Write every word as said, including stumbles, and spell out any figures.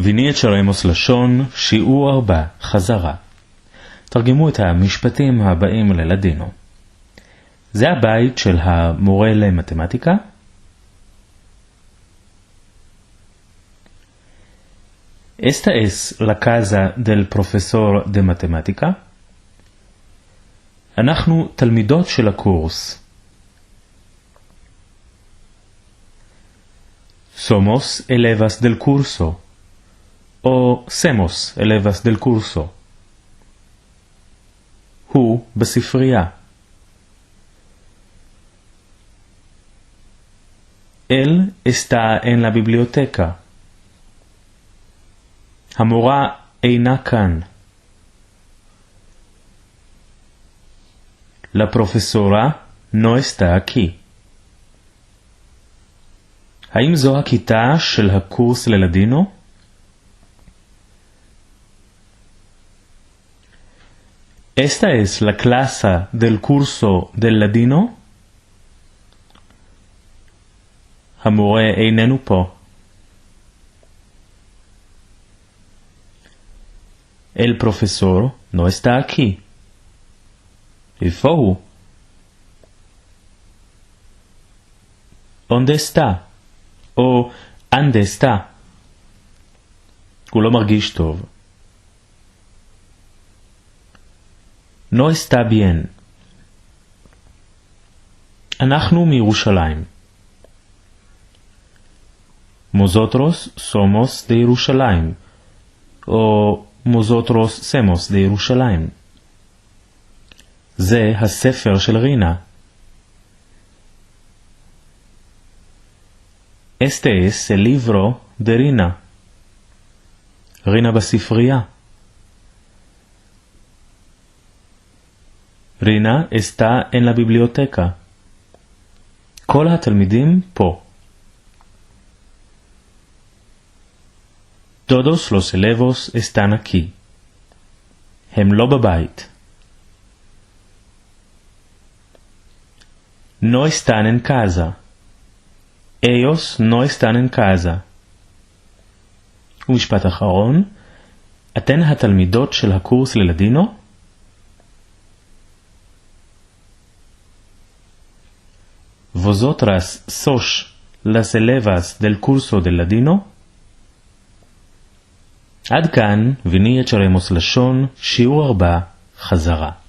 Vini echaremos lashon, shiur arba, חזרה. תרגמו את המשפטים הבאים ללאדינו. זה הבית של המורה למתמטיקה. Esta es la kaza del profesor de matematika. אנחנו תלמידות של הקורס. Somos elevas del kurso, o semos elevas del kurso. הוא בספרייה. Él está en la biblioteca. המורה אינה כאן. La profesora no está aquí. האם זו הכיתה של הקורס ללאדינו? Esta es la klasa del kurso del ladino. המורה איננו פה. El profesor no está aquí. איפה הוא? Onde esta? O ande esta? הוא לא מרגיש טוב. No está bien. אנחנו מירושלים. Mozotros somos de Yerushalayim. O mozotros semos de Yerushalayim. זה הספר של רינה. Este es el livro de Rina. רינה בספרייה. Rina está en la biblioteca. כל התלמידים פה. Todos los elevos estan aki. הם לא בבית. No están en casa. Eyos no están en casa. ומשפט אחרון, אתן התלמידות של הקורס ללאדינו? Vosotras sois las elevas del kurso del ladino? עד כאן, vini echaremos lashon, שיעור ארבע, חזרה.